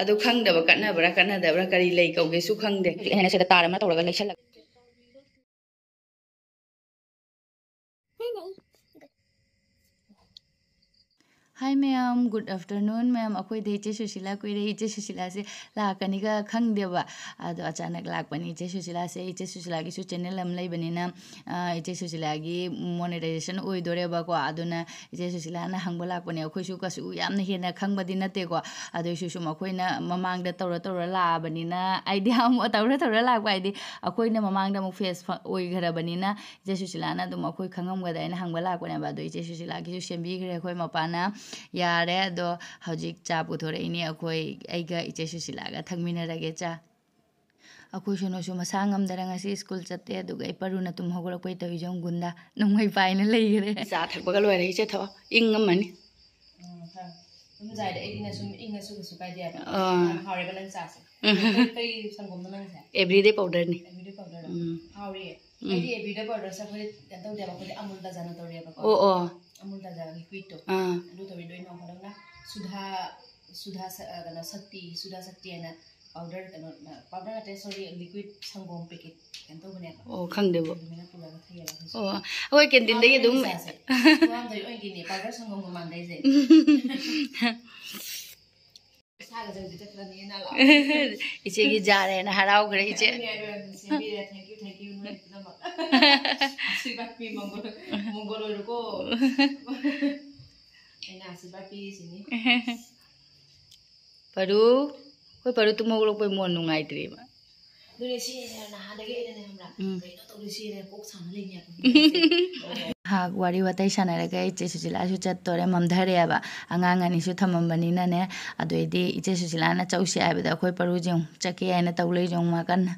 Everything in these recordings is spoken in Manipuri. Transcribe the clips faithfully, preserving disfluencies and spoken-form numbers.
ꯑꯗꯨ ꯈꯪꯗꯕ ꯀꯠꯅꯕ꯭ꯔꯥ ꯀꯠꯅꯗꯕ꯭ꯔꯥ ꯀꯔꯤ ꯂꯩ ꯀꯧꯒꯦꯁꯨ ꯈꯪꯗꯦ꯫ ꯍꯧꯖꯤꯛ ꯑꯩꯅ ꯁꯤꯗ ꯇꯥꯔ ꯑꯃ ꯇꯧꯔꯒ ꯂꯩꯁꯜꯂꯒ꯫ Hi ꯃꯌꯥꯝ, good afternoon ꯃꯌꯥꯝ꯫ ꯑꯩꯈꯣꯏꯗ ꯏꯆꯦ ꯁꯨꯁꯤꯂꯥ ꯀꯨꯏꯔꯦ꯫ ꯏꯆꯦ ꯁꯨꯁꯤꯂꯥꯁꯦ ꯂꯥꯛꯀꯅꯤꯒ ꯈꯪꯗꯦꯕ, ꯑꯗꯣ ꯑꯆꯥꯅꯛ ꯂꯥꯛꯄꯅꯤ ꯏꯆꯦ ꯁꯨꯁꯤꯂꯥꯁꯦ꯫ ꯏꯆꯦ ꯁꯨꯁꯤꯂꯥꯒꯤꯁꯨ ꯆꯦꯅꯦꯜ ꯑꯃ ꯂꯩꯕꯅꯤꯅ, ꯑ, ꯏꯆꯦ ꯁꯨꯁꯤꯂꯥꯒꯤ ꯃꯣꯅꯦꯇꯥꯏꯖꯦꯁꯟ ꯑꯣꯏꯗꯣꯔꯦꯕꯀꯣ꯫ ꯑꯗꯨꯅ ꯏꯆꯦ ꯁꯨꯁꯤꯂꯥꯅ ꯍꯪꯕ ꯂꯥꯛꯄꯅꯦ꯫ ꯑꯩꯈꯣꯏꯁꯨ ꯀꯩꯁꯨ ꯌꯥꯝꯅ ꯍꯦꯟꯅ ꯈꯪꯕꯗꯤ ꯅꯠꯇꯦꯀꯣ, ꯑꯗꯨꯏꯁꯨ ꯁꯨꯝ ꯑꯩꯈꯣꯏꯅ ꯃꯃꯥꯡꯗ ꯇꯧꯔ ꯇꯧꯔ ꯂꯥꯛꯑꯕꯅꯤꯅ, ꯑꯥꯏꯗꯤꯌꯥ ꯑꯃꯨꯛ ꯇꯧꯔ ꯇꯧꯔ ꯂꯥꯛꯄ ꯍꯥꯏꯗꯤ, ꯑꯩꯈꯣꯏꯅ ꯃꯃꯥꯡꯗ ꯑꯃꯨꯛ ꯐꯦꯁ ꯑꯣꯏꯈ꯭ꯔꯕꯅꯤꯅ, ꯏꯆꯦ ꯁꯨꯁꯤꯂꯥꯅ ꯑꯗꯨꯝ ꯑꯩꯈꯣꯏ ꯈꯪꯉꯝꯒꯗ꯭ꯔꯥ ꯍꯥꯏꯅ ꯍꯪꯕ ꯂꯥꯛꯄꯅꯦꯕ꯫ ꯑꯗꯣ ꯏꯆꯦ ꯁꯨꯁꯤꯂꯥꯒꯤꯁꯨ ꯁꯦꯝꯕꯤꯈ꯭ꯔꯦ ꯑꯩꯈꯣꯏ ꯃꯄꯥꯅ꯫ ꯌꯥꯔꯦ, ꯑꯗꯣ ꯍꯧꯖꯤꯛ ꯆꯥ ꯄꯨꯊꯣꯔꯛꯏꯅꯦ꯫ ꯑꯩꯈꯣꯏ, ꯑꯩꯒ ꯏꯆꯦ ꯁꯨꯁꯤꯂꯥꯒ ꯊꯛꯃꯤꯟꯅꯔꯒꯦ ꯆꯥ꯫ ꯑꯩꯈꯣꯏ ꯁꯣꯅꯨꯁꯨ ꯃꯁꯥ ꯉꯝꯗꯅ ꯉꯁꯤ ꯁ꯭ꯀꯨꯜ ꯆꯠꯇꯦ, ꯑꯗꯨꯒ ꯑꯩ ꯄꯔꯨꯅ ꯇꯨꯝ ꯍꯧꯒꯠꯂꯛꯄꯩ ꯇꯧꯔꯤꯁꯦ ꯌꯦꯡꯉꯨ ꯒꯨꯟꯗꯥ꯫ ꯅꯣꯡꯃꯩ ꯄꯥꯏꯅ ꯂꯩꯈ꯭ꯔꯦ꯫ ꯆꯥ ꯊꯛꯄꯒ ꯂꯣꯏꯔꯦ, ꯏꯆꯦ ꯊꯛꯑꯣ, ꯏꯪ ꯑꯃꯅꯤ꯫ ꯎꯝ, ꯈꯔ ꯑꯗꯨꯝ ꯖꯥꯏꯗ ꯑꯩꯗꯤꯅ ꯁꯨꯝ ꯏꯪꯉꯁꯨ ꯀꯩꯁꯨ ꯀꯥꯏꯗꯦ ꯍꯥꯏꯕ꯫ ꯑꯥ꯫ ꯌꯥꯝ ꯍꯥꯎꯔꯦꯕ ꯅꯪ ꯆꯥꯁꯦ꯫ ꯎꯝ꯫ ꯀꯩ, ꯀꯩ ꯁꯪꯒꯣꯝꯅꯣ ꯅꯪꯁꯦ? Everyday powderꯅꯤ꯫ Everyday powderꯔꯣ? ꯎꯝ꯫ ꯍꯥꯎꯔꯤꯌꯦ꯫ ꯎꯝ꯫ ꯑꯩꯗꯤ Everyday powderꯁꯦ ꯑꯩꯈꯣꯏꯗꯤ ꯀꯩꯅꯣ ꯇꯧꯗꯦꯕ, ꯑꯩꯈꯣꯏꯗꯤ ꯑꯃꯨꯜ ꯇꯥꯖꯥꯅ ꯇꯧꯔꯤꯑꯕꯀꯣ꯫ ꯑꯣ, ꯑꯣ꯫ ꯑꯃꯨꯜ ꯇꯥꯖꯥ liquidꯇꯣ꯫ ꯑꯥ꯫ ꯑꯗꯨ ꯇꯧꯔꯤ ꯂꯣꯏꯅ ꯍꯣꯠꯅꯅ ꯁꯨꯙꯥ, ꯁꯨꯙꯥ ꯁ-, ꯑ, ꯀꯩꯅꯣ, ꯁꯛꯇꯤ, ꯁꯨꯙꯥ ꯁꯛꯇꯤ ꯍꯥꯏꯅ powder, ꯀꯩꯅꯣ, powder ꯅꯠꯇꯦ, sorry, liquid ꯁꯪꯒꯣꯝ packet ꯀꯩꯅꯣ ꯇꯧꯕꯅꯦꯕ꯫ ꯑꯣ, ꯈꯪꯗꯦꯕꯣ꯫ ꯑꯗꯨꯃꯥꯏꯅ ꯄꯨꯔꯒ ꯊꯛꯑꯦꯕ ꯑꯩꯈꯣꯏꯁꯨ꯫ ꯑꯣ, ꯑꯩꯈꯣꯏ canteen ꯗꯒꯤ ꯑꯗꯨꯝ ꯆꯥꯁꯦ꯫ ꯋꯥꯝꯗꯣꯏ ꯑꯣꯏꯒꯤꯅꯦ, powder ꯁꯪꯒꯣꯝꯒ ꯃꯥꯟꯗꯩꯁꯦ꯫ ꯏꯁꯥꯒꯁꯦ ꯍꯧꯖꯤꯛ ꯆꯠꯈ꯭ꯔꯅꯤ ꯅꯥ ꯂꯥꯎ꯫ ꯏꯆꯦꯒꯤ ꯖꯥꯔꯦꯅ ꯍꯔꯥꯎꯈ꯭ꯔꯦ ꯏꯆꯦ꯫ ꯁꯦꯝꯕꯤꯔꯦ, thank you, thank you ꯅꯣꯏ ꯄꯨꯝꯅꯃꯛ꯫ ꯑꯁꯤꯕ ꯄꯤ ꯃꯪꯒꯣꯜ, ꯃꯪꯒꯣꯜ ꯑꯣꯏꯔꯨꯀꯣ꯫ ꯑꯩꯅ ꯑꯁꯤꯕ ꯄꯤꯔꯤꯁꯤꯅꯤ꯫ ꯄꯔꯨ, ꯑꯩꯈꯣꯏ ꯄꯔꯨ ꯇꯨꯝ ꯍꯧꯒꯠꯂꯛꯄꯩ ꯃꯣꯟ ꯅꯨꯡꯉꯥꯏꯇ꯭ꯔꯤꯕ꯫ ꯑꯗꯨꯅꯦ ꯁꯤ ꯅꯍꯥꯟꯗꯒꯤ ꯑꯩꯅꯅꯦ ꯈꯪꯕ꯭ꯔꯥ? ꯎꯝ꯫ ꯀꯩꯅꯣ ꯇꯧꯔꯤꯁꯦꯅ ꯀꯣꯛ ꯁꯥꯟꯅ ꯂꯩꯅꯦꯕ꯫ ꯉꯥꯏꯍꯥꯛ ꯋꯥꯔꯤ ꯋꯥꯇꯥꯏ ꯁꯥꯟꯅꯔꯒ ꯏꯆꯦ ꯁꯨꯁꯤꯂꯥꯁꯨ ꯆꯠꯇꯣꯔꯦ, ꯃꯝꯊꯔꯦꯕ꯫ ꯑꯉꯥꯡ ꯑꯅꯤꯁꯨ ꯊꯝꯃꯝꯕꯅꯤꯅꯅꯦ, ꯑꯗꯨꯏꯗꯤ ꯏꯆꯦ ꯁꯨꯁꯤꯂꯥꯅ ꯆꯧꯁꯤ ꯍꯥꯏꯕꯗ ꯑꯩꯈꯣꯏ ꯄꯔꯨꯁꯦ ꯑꯃꯨꯛ ꯆꯠꯀꯦ ꯍꯥꯏꯅ ꯇꯧ ꯂꯩꯁꯦ ꯑꯃꯨꯛ ꯃꯥ ꯀꯟꯅ꯫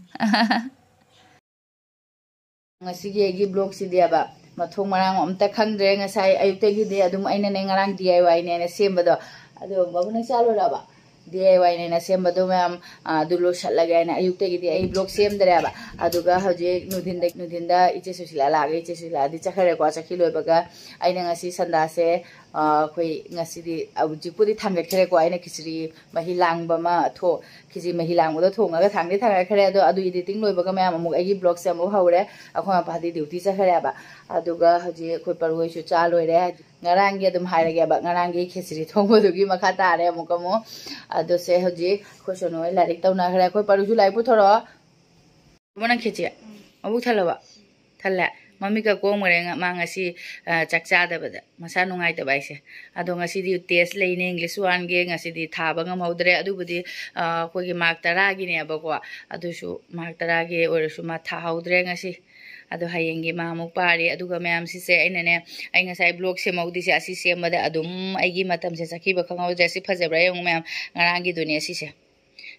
ꯉꯁꯤꯒꯤ ꯑꯩꯒꯤ vlogꯁꯤꯗꯤꯕ ꯃꯊꯣꯡ ꯃꯔꯥꯡ ꯑꯝꯇ ꯈꯪꯗ꯭ꯔꯦ꯫ ꯉꯁꯥꯏ ꯑꯌꯨꯛꯇꯒꯤꯗꯤ ꯑꯗꯨꯝ ꯑꯩꯅꯅꯦ ꯉꯔꯥꯡ DIYꯅꯦꯅ ꯁꯦꯝꯕꯗꯣ, ꯑꯗꯣ ꯕꯥꯕꯨ ꯅꯪ ꯆꯥ ꯂꯣꯏꯔꯕ? ꯗꯤ ꯑꯥꯏ ꯋꯥꯏꯅꯦꯅ ꯁꯦꯝꯕꯗꯣ ꯃꯌꯥꯝ, ꯑ, ꯑꯗꯨ ꯂꯣꯏꯁꯤꯜꯂꯒꯦ ꯍꯥꯏꯅ ꯑꯌꯨꯛꯇꯒꯤꯗꯤ ꯑꯩ ꯕ꯭ꯂꯣꯛ ꯁꯦꯝꯗ꯭ꯔꯦꯕ꯫ ꯑꯗꯨꯒ ꯍꯧꯖꯤꯛ ꯅꯨꯡꯊꯤꯟꯗ, ꯅꯨꯡꯊꯤꯟꯗ ꯏꯆꯦ ꯁꯨꯁꯤꯂꯥ ꯂꯥꯛꯑꯒ, ꯏꯆꯦ ꯁꯨꯁꯤꯂꯥꯗꯤ ꯆꯠꯈ꯭ꯔꯦꯀꯣ꯫ ꯆꯠꯈꯤ ꯂꯣꯏꯕꯒ ꯑꯩꯅ ꯉꯁꯤ ꯁꯟꯗꯥꯁꯦ, ꯑ, ꯑꯩꯈꯣꯏ ꯉꯁꯤꯗꯤ ꯍꯧꯖꯤꯛꯄꯨꯗꯤ ꯊꯥꯡꯒꯠꯈ꯭ꯔꯦꯀꯣ꯫ ꯑꯩꯅ ꯈꯤꯆ꯭ꯔꯤ ꯃꯍꯤ ꯂꯥꯡꯕ ꯑꯃ ꯊꯣ-, ꯈꯤꯆ꯭ꯔꯤ ꯃꯍꯤ ꯂꯥꯡꯕꯗꯣ ꯊꯣꯡꯉꯒ ꯊꯥꯡꯗꯤ ꯊꯥꯡꯒꯠꯈ꯭ꯔꯦ꯫ ꯑꯗꯣ ꯑꯗꯨ ꯏꯗꯤꯇꯤꯡ ꯂꯣꯏꯕꯒ ꯃꯌꯥꯝ ꯑꯃꯨꯛ ꯑꯩꯒꯤ ꯕ꯭ꯂꯣꯛꯁꯦ ꯑꯃꯨꯛ ꯍꯧꯔꯦ꯫ ꯑꯩꯈꯣꯏ ꯃꯄꯥꯗꯤ ꯗ꯭ꯌꯨꯇꯤ ꯆꯠꯈ꯭ꯔꯦꯕ꯫ ꯑꯗꯨꯒ ꯍꯧꯖꯤꯛ ꯑꯩꯈꯣꯏ ꯄꯔꯨ ꯍꯣꯏꯁꯨ ꯆꯥ ꯂꯣꯏꯔꯦ꯫ ꯉꯔꯥꯡꯒꯤ ꯑꯗꯨꯝ ꯍꯥꯏꯔꯒꯦꯕ, ꯉꯔꯥꯡꯒꯤ ꯈꯦꯆ꯭ꯔꯤ ꯊꯣꯡꯕꯗꯨꯒꯤ ꯃꯈꯥ ꯇꯥꯔꯦ ꯑꯃꯨꯛꯀ ꯑꯃꯨꯛ꯫ ꯑꯗꯣ ꯁꯦ ꯍꯧꯖꯤꯛ ꯑꯩꯈꯣꯏ ꯁꯣꯅꯣ ꯍꯣꯏ ꯂꯥꯏꯔꯤꯛ ꯇꯧꯅꯈ꯭ꯔꯦ꯫ ꯑꯩꯈꯣꯏ ꯄꯔꯨꯁꯨ ꯂꯥꯏꯔꯤꯛ ꯄꯨꯊꯣꯔꯛꯑꯣ꯫ ꯃꯣ ꯅꯪ ꯈꯦꯆꯤ? ꯃꯕꯨꯛ ꯊꯜꯂꯕ? ꯊꯜꯂꯦ꯫ ꯃꯃꯤꯠꯀ ꯀꯣꯝꯈ꯭ꯔꯦ ꯉ-, ꯃꯥ ꯉꯁꯤ, ꯑ, ꯆꯥꯛ ꯆꯥꯗꯕꯗ꯫ ꯃꯁꯥ ꯅꯨꯡꯉꯥꯏꯇꯕ ꯍꯥꯏꯁꯦ꯫ ꯑꯗꯣ ꯉꯁꯤꯗꯤ ꯇꯦꯁ ꯂꯩꯅꯦ, ꯏꯪꯂꯤꯁ ꯋꯥꯟꯒꯤ꯫ ꯉꯁꯤꯗꯤ ꯊꯥꯕ ꯉꯝꯍꯧꯗ꯭ꯔꯦ꯫ ꯑꯗꯨꯕꯨꯗꯤ, ꯑ, ꯑꯩꯈꯣꯏꯒꯤ ꯃꯥꯔꯛ ꯇꯔꯥꯒꯤꯅꯦꯕꯀꯣ꯫ ꯑꯗꯨꯁꯨ ꯃꯥꯔꯛ ꯇꯔꯥꯒꯤ ꯑꯣꯏꯔꯁꯨ ꯃꯥ ꯊꯥꯍꯧꯗ꯭ꯔꯦ ꯉꯁꯤ꯫ ꯑꯗꯣ ꯍꯌꯦꯡꯒꯤ ꯃꯥ ꯑꯃꯨꯛ ꯄꯥꯔꯤ꯫ ꯑꯗꯨꯒ ꯃꯌꯥꯝ ꯁꯤꯁꯦ ꯑꯩꯅꯅꯦ, ꯑꯩ ꯉꯁꯥꯏ ꯕ꯭ꯂꯣꯛ ꯁꯦꯝꯍꯧꯗ꯭ꯔꯤꯁꯦ, ꯑꯁꯤ ꯁꯦꯝꯕꯗ ꯑꯗꯨꯝ ꯑꯩꯒꯤ ꯃꯇꯝꯁꯦ ꯆꯠꯈꯤꯕ ꯈꯪꯍꯧꯗ꯭ꯔꯦ꯫ ꯁꯤ ꯐꯖꯕ꯭ꯔꯥ ꯌꯦꯡꯉꯨ ꯃꯌꯥꯝ, ꯉꯔꯥꯡꯒꯤꯗꯨꯅꯦ ꯁꯤꯁꯦ꯫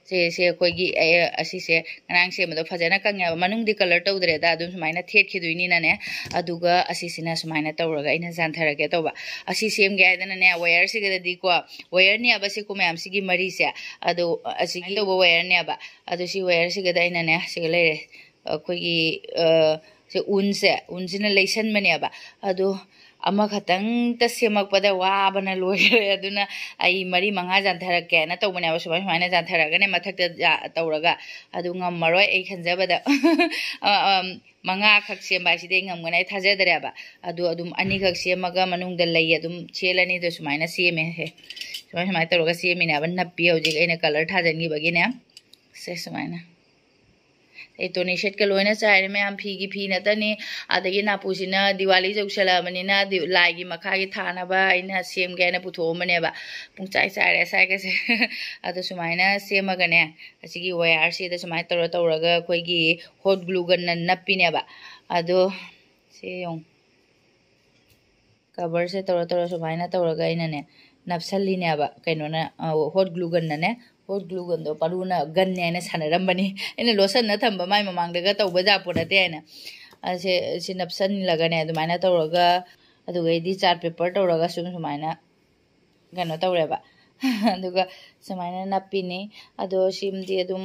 ꯁꯦ, ꯁꯦ ꯑꯩꯈꯣꯏꯒꯤ, ꯑꯦ, ꯑꯁꯤꯁꯦ ꯉꯔꯥꯡ ꯁꯦꯝꯕꯗꯣ ꯐꯖꯅ ꯀꯪꯉꯦꯕ꯫ ꯃꯅꯨꯡꯗꯤ ꯀꯂꯔ ꯇꯧꯗ꯭ꯔꯦꯗ, ꯑꯗꯨꯝ ꯁꯨꯃꯥꯏꯅ ꯊꯦꯠꯈꯤꯗꯣꯏꯅꯤꯅꯅꯦ꯫ ꯑꯗꯨꯒ ꯑꯁꯤꯁꯤꯅ ꯁꯨꯃꯥꯏꯅ ꯇꯧꯔꯒ ꯑꯩꯅ ꯌꯥꯟꯊꯔꯒꯦ ꯇꯧꯕ꯫ ꯑꯁꯤ ꯁꯦꯝꯒꯦ ꯍꯥꯏꯗꯅꯅꯦ, ꯋꯥꯌꯔꯁꯤꯒꯗꯗꯤꯀꯣ, ꯋꯥꯌꯔꯅꯦꯕ ꯁꯤ ꯀꯣ ꯃꯌꯥꯝ, ꯁꯤꯒꯤ ꯃꯔꯤꯁꯦ꯫ ꯑꯗꯣ ꯑꯁꯤꯒꯤ ꯇꯧꯕ ꯋꯥꯌꯔꯅꯦꯕ꯫ ꯑꯗꯣ ꯁꯤ ꯋꯥꯌꯔꯁꯤꯒꯗ ꯑꯩꯅꯅꯦ, ꯁꯤꯒ ꯂꯩꯔꯦ꯫ ꯑꯩꯈꯣꯏꯒꯤ, ꯑ, ꯁꯦ ꯎꯟꯁꯦ, ꯎꯟꯁꯤꯅ ꯂꯩꯁꯟꯕꯅꯦꯕ꯫ ꯑꯗꯣ ꯑꯃꯈꯛꯇꯪꯇ ꯁꯦꯝꯃꯛꯄꯗ ꯋꯥꯕꯅ ꯂꯣꯏꯈ꯭ꯔꯦ꯫ ꯑꯗꯨꯅ ꯑꯩ ꯃꯔꯤ ꯃꯉꯥ ꯌꯥꯟꯊꯔꯛꯀꯦꯅ ꯇꯧꯕꯅꯦꯕ꯫ ꯁꯨꯃꯥꯏ, ꯁꯨꯃꯥꯏꯅ ꯌꯥꯟꯊꯔꯛꯑꯒꯅꯦ ꯃꯊꯛꯇ ꯌꯥ-, ꯇꯧꯔꯒ꯫ ꯑꯗꯨ ꯉꯝꯃꯔꯣꯏ ꯑꯩ ꯈꯟꯖꯕꯗ꯫ ꯑ, ꯑ, ꯃꯉꯥꯈꯛ ꯁꯦꯝꯕ ꯍꯥꯏꯁꯤꯗꯤ ꯑꯩ ꯉꯝꯒꯅꯤ ꯑꯩ ꯊꯥꯖꯗ꯭ꯔꯦꯕ꯫ ꯑꯗꯨ ꯑꯗꯨꯝ ꯑꯅꯤꯈꯛ ꯁꯦꯝꯃꯒ ꯃꯅꯨꯡꯗ ꯂꯩ ꯑꯗꯨꯝ ꯆꯦꯜꯂꯅꯤꯗꯣ ꯁꯨꯃꯥꯏꯅ ꯁꯦꯝꯃꯦ꯫ ꯁꯦ, ꯁꯨꯃꯥꯏ, ꯁꯨꯃꯥꯏꯅ ꯇꯧꯔꯒ ꯁꯦꯝꯃꯤꯅꯦꯕ꯫ ꯅꯞꯄꯤ ꯍꯧꯖꯤꯛ ꯑꯩꯅ ꯀꯂꯔ ꯊꯥꯖꯤꯟꯈꯤꯕꯒꯤꯅꯦ꯫ ꯁꯦ, ꯁꯨꯃꯥꯏꯅ꯫ ꯑꯩ ꯇꯣꯅꯤ ꯁꯦꯠꯀ ꯂꯣꯏꯅ ꯆꯥꯏꯔꯦ ꯃꯌꯥꯝ, ꯐꯤꯒꯤ ꯐꯤ ꯅꯠꯇꯅꯤ꯫ ꯑꯗꯒꯤ ꯅꯥꯄꯨꯁꯤꯅ ꯗꯤꯋꯥꯂꯤ ꯌꯧꯁꯜꯂꯛꯑꯕꯅꯤꯅ ꯗꯤ-, ꯂꯥꯏꯒꯤ ꯃꯈꯥꯒꯤ ꯊꯥꯅꯕ ꯑꯩꯅ ꯁꯦꯝꯒꯦ ꯍꯥꯏꯅ ꯄꯨꯊꯣꯛꯑꯝꯕꯅꯦꯕ꯫ ꯄꯨꯡꯆꯥꯏ ꯆꯥꯏꯔꯦ ꯁ꯭ꯋꯥꯏꯒꯁꯦ꯫ ꯑꯗꯣ ꯁꯨꯃꯥꯏꯅ ꯁꯦꯝꯃꯒꯅꯦ, ꯑꯁꯤꯒꯤ ꯋꯥꯌꯔꯁꯤꯗ ꯁꯨꯃꯥꯏꯅ ꯇꯧꯔ ꯇꯧꯔꯒ ꯑꯩꯈꯣꯏꯒꯤ ꯍꯣꯠ ꯒ꯭ꯂꯨꯒꯟꯅ ꯅꯞꯄꯤꯅꯦꯕ꯫ ꯑꯗꯣ ꯁꯤ ꯌꯦꯡꯉꯨ꯫ ꯀꯕꯔꯁꯦ ꯇꯧꯔ ꯇꯧꯔ ꯁꯨꯃꯥꯏꯅ ꯇꯧꯔꯒ ꯑꯩꯅꯅꯦ ꯅꯞꯁꯜꯂꯤꯅꯦꯕ꯫ ꯀꯩꯅꯣꯅ, ꯑ, ꯍꯣꯠ ꯒ꯭ꯂꯨꯒꯟꯅꯅꯦ, ꯍꯣꯠ ꯒ꯭ꯂꯨꯒꯟꯗꯣ ꯄꯔꯨꯅ ꯒꯟꯅꯦ ꯍꯥꯏꯅ ꯁꯥꯟꯅꯔꯝꯕꯅꯤ꯫ ꯑꯩꯅ ꯂꯣꯠꯁꯟꯅ ꯊꯝꯕ ꯃꯥꯏ ꯃꯃꯥꯡꯗꯒ ꯇꯧꯕ ꯖꯥꯄꯣꯠ ꯅꯠꯇꯦ ꯍꯥꯏꯅ꯫ ꯑꯁꯦ, ꯁꯤ ꯅꯞꯁꯜꯂꯒꯅꯦ ꯑꯗꯨꯃꯥꯏꯅ ꯇꯧꯔꯒ, ꯑꯗꯨꯒꯩꯗꯤ ꯆꯥꯔꯠ ꯄꯦꯄꯔ ꯇꯧꯔꯒ ꯁꯨꯝ ꯁꯨꯃꯥꯏꯅ ꯀꯩꯅꯣ ꯇꯧꯔꯦꯕ꯫ ꯑꯗꯨꯒ ꯁꯨꯃꯥꯏꯅ ꯅꯞꯄꯤꯅꯤ꯫ ꯑꯗꯣ ꯁꯤꯃꯗꯤ ꯑꯗꯨꯝ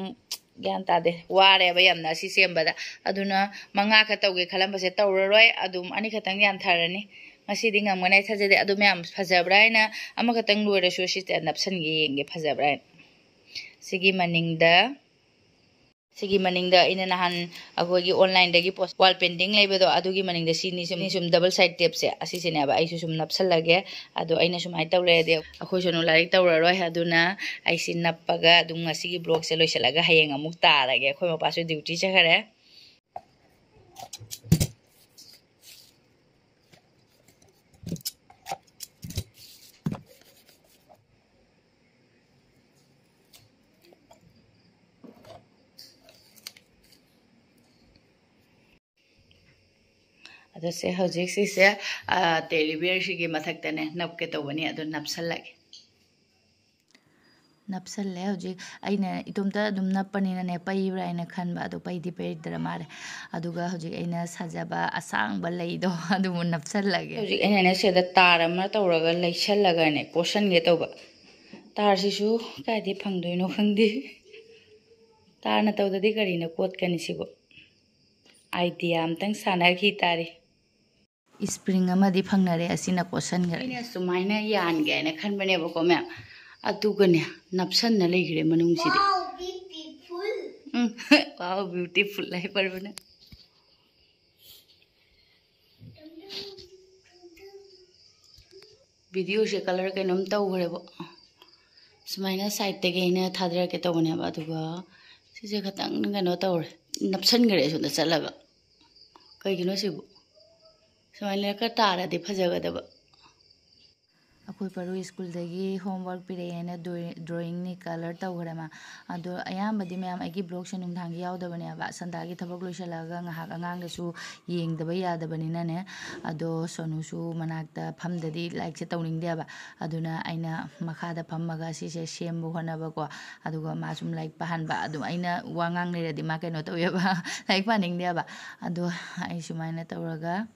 ꯒ꯭ꯌꯥꯟ ꯇꯥꯗꯦ, ꯋꯥꯔꯦꯕ ꯌꯥꯝꯅ ꯑꯁꯤ ꯁꯦꯝꯕꯗ꯫ ꯑꯗꯨꯅ ꯃꯉꯥ ꯈꯛ ꯇꯧꯒꯦ ꯈꯜꯂꯝꯕꯁꯦ ꯇꯧꯔꯔꯣꯏ, ꯑꯗꯨꯝ ꯑꯅꯤꯈꯛꯇꯪ ꯌꯥꯟꯊꯔꯅꯤ꯫ ꯉꯁꯤꯗꯤ ꯉꯝꯒꯅꯤ ꯍꯥꯏ ꯊꯥꯖꯗꯦ꯫ ꯑꯗꯨ ꯃꯌꯥꯝ ꯐꯖꯕ꯭ꯔꯥ ꯍꯥꯏꯅ ꯑꯃꯈꯛꯇꯪ ꯂꯣꯏꯔꯁꯨ ꯁꯤꯗ ꯅꯞꯁꯟꯒꯦ, ꯌꯦꯡꯒꯦ ꯐꯖꯕ꯭ꯔꯥ ꯍꯥꯏꯅ꯫ ꯁꯤꯒꯤ ꯃꯅꯤꯡꯗ ꯁꯤꯒꯤ ꯃꯅꯤꯡꯗ ꯑꯩꯅ ꯅꯍꯥꯟ ꯑꯩꯈꯣꯏꯒꯤ ꯑꯣꯟꯂꯥꯏꯟꯗꯒꯤ ꯄꯣꯁ ꯋꯥꯜ ꯄꯦꯟꯇꯤꯡ ꯂꯩꯕꯗꯣ, ꯑꯗꯨꯒꯤ ꯃꯅꯤꯡꯗ ꯁꯤꯅꯤ ꯁꯨꯝ, ꯁꯨꯝ ꯗꯕꯜ ꯁꯥꯏꯠ ꯇꯦꯞꯁꯦ ꯑꯁꯤꯁꯤꯅꯦꯕ꯫ ꯑꯩꯁꯨ ꯁꯨꯝ ꯅꯞꯁꯜꯂꯒꯦ꯫ ꯑꯗꯣ ꯑꯩꯅ ꯁꯨꯃꯥꯏꯅ ꯇꯧ ꯂꯩꯔꯗꯤ ꯑꯩꯈꯣꯏ ꯁꯣꯅꯨ ꯂꯥꯏꯔꯤꯛ ꯇꯧꯔꯔꯣꯏ꯫ ꯑꯗꯨꯅ ꯑꯩꯁꯤ ꯅꯞꯄꯒ ꯑꯗꯨꯝ ꯉꯁꯤꯒꯤ ꯕ꯭ꯂꯣꯛꯁꯦ ꯂꯣꯏꯁꯤꯜꯂꯒ ꯍꯌꯦꯡ ꯑꯃꯨꯛ ꯇꯥꯔꯒꯦ꯫ ꯑꯩꯈꯣꯏ ꯃꯄꯥꯁꯨ ꯗ꯭ꯌꯨꯇꯤ ꯆꯠꯈ꯭ꯔꯦ꯫ ꯑꯗꯣ ꯁꯦ ꯍꯧꯖꯤꯛ ꯁꯤꯁꯦ, ꯇꯦꯗꯤ ꯕꯤꯌꯔꯁꯤꯒꯤ ꯃꯊꯛꯇꯅꯦ ꯅꯞꯀꯦ ꯇꯧꯕꯅꯤ꯫ ꯑꯗꯣ ꯅꯞꯁꯜꯂꯒꯦ꯫ ꯅꯞꯁꯜꯂꯦ꯫ ꯍꯧꯖꯤꯛ ꯑꯩꯅ ꯏꯇꯣꯝꯇ ꯑꯗꯨꯝ ꯅꯞꯄꯅꯤꯅꯅꯦ, ꯄꯩꯕ꯭ꯔꯥ ꯍꯥꯏꯅ ꯈꯟꯕ, ꯑꯗꯣ ꯄꯩꯗꯤ ꯄꯩꯗ꯭ꯔ ꯃꯥꯜꯂꯦ꯫ ꯑꯗꯨꯒ ꯍꯧꯖꯤꯛ ꯑꯩꯅ ꯁꯥꯖꯕ ꯑꯁꯥꯡꯕ ꯂꯩꯗꯣ ꯑꯗꯨꯃꯨꯛ ꯅꯞꯁꯜꯂꯒꯦ꯫ ꯍꯧꯖꯤꯛ ꯑꯩꯅꯅꯦ ꯁꯤꯗ ꯇꯥꯔ ꯑꯃ ꯇꯧꯔꯒ ꯂꯩꯁꯜꯂꯒꯅꯦ ꯀꯣꯠꯁꯟꯒꯦ ꯇꯧꯕ꯫ ꯇꯥꯔꯁꯤꯁꯨ ꯀꯥꯏꯗꯩ ꯐꯪꯗꯣꯏꯅꯣ ꯈꯪꯗꯦ꯫ ꯇꯥꯔꯅ ꯇꯧꯗꯗꯤ ꯀꯔꯤꯅ ꯀꯣꯠꯀꯅꯤ ꯁꯤꯕꯨ? ꯑꯥꯏꯗꯤꯌꯥ ꯑꯝꯇꯪ ꯁꯥꯟꯅꯈꯤ ꯇꯥꯔꯤ꯫ ꯏꯁꯄ꯭ꯔꯤꯡ ꯑꯃꯗꯤ ꯐꯪꯅꯔꯦ, ꯑꯁꯤꯅ ꯀꯣꯠꯁꯟꯈ꯭ꯔꯦ꯫ ꯑꯩꯅ ꯁꯨꯃꯥꯏꯅ ꯌꯥꯟꯒꯦ ꯍꯥꯏꯅ ꯈꯟꯕꯅꯦꯕꯀꯣ ꯃꯌꯥꯝ, ꯑꯗꯨꯒꯅꯦ ꯅꯞꯁꯟꯅ ꯂꯩꯈ꯭ꯔꯦ ꯃꯅꯨꯡꯁꯤꯗꯤ꯫ Wow, beautiful. ꯎꯝ꯫ Wow, beautiful ꯍꯥꯏ ꯄꯔꯕꯅ꯫ ꯚꯤꯗꯤꯑꯣꯁꯦ ꯀꯂꯔ ꯀꯩꯅꯣꯝ ꯇꯧꯈ꯭ꯔꯦꯕ꯫ ꯁꯨꯃꯥꯏꯅ ꯁꯥꯏꯠꯇꯒꯤ ꯑꯩꯅ ꯊꯥꯗꯔꯛꯀꯦ ꯇꯧꯕꯅꯦꯕ, ꯑꯗꯨꯒ ꯁꯤꯁꯦ ꯈꯇꯪ ꯀꯩꯅꯣ ꯇꯧꯔꯦ, ꯅꯞꯁꯟꯈ꯭ꯔꯦ ꯑꯁꯣꯝꯗ ꯆꯠꯂꯒ꯫ ꯀꯩꯒꯤꯅꯣ ꯁꯤꯕꯨ? ꯁꯨꯃꯥꯏꯅ ꯈꯔ ꯇꯥꯔꯗꯤ ꯐꯖꯒꯗꯕ꯫ ꯑꯩꯈꯣꯏ ꯄꯔꯨ ꯁ꯭ꯀꯨꯜꯗꯒꯤ ꯍꯣꯝꯋꯥꯔꯛ ꯄꯤꯔꯛꯑꯦꯅ ꯗ꯭ꯔꯣꯌꯤꯡꯅꯤ, ꯀꯂꯔ ꯇꯧꯈ꯭ꯔꯦ ꯃꯥ꯫ ꯑꯗꯣ ꯑꯌꯥꯝꯕꯗꯤ ꯃꯌꯥꯝ ꯑꯩꯒꯤ ꯕ꯭ꯂꯣꯛꯁꯦ ꯅꯨꯡꯗꯥꯡꯒꯤ ꯌꯥꯎꯗꯕꯅꯦꯕ, ꯁꯟꯗꯥꯒꯤ ꯊꯕꯛ ꯂꯣꯏꯁꯤꯜꯂꯛꯑꯒ ꯉꯥꯏꯍꯥꯛ ꯑꯉꯥꯡꯗꯁꯨ ꯌꯦꯡꯗꯕ ꯌꯥꯗꯕꯅꯤꯅꯅꯦ꯫ ꯑꯗꯣ ꯁꯣꯅꯨꯁꯨ ꯃꯅꯥꯛꯇ ꯐꯝꯗꯗꯤ ꯂꯥꯏꯔꯤꯛꯁꯦ ꯇꯧꯅꯤꯡꯗꯦꯕ꯫ ꯑꯗꯨꯅ ꯑꯩꯅ ꯃꯈꯥꯗ ꯐꯝꯃꯒ ꯁꯤꯁꯦ ꯁꯦꯝꯕ ꯍꯣꯠꯅꯕꯀꯣ꯫ ꯑꯗꯨꯒ ꯃꯥ ꯁꯨꯝ ꯂꯥꯏꯔꯤꯛ ꯄꯥꯍꯟꯕ꯫ ꯑꯗꯨꯝ ꯑꯩꯅ ꯋꯥ ꯉꯥꯡ ꯂꯩꯔꯗꯤ ꯃꯥ ꯀꯩꯅꯣ ꯇꯧꯋꯦꯕ, ꯂꯥꯏꯔꯤꯛ ꯄꯥꯅꯤꯡꯗꯦꯕ꯫ ꯑꯗꯣ ꯑꯩ ꯁꯨꯃꯥꯏꯅ ꯇꯧꯔꯒ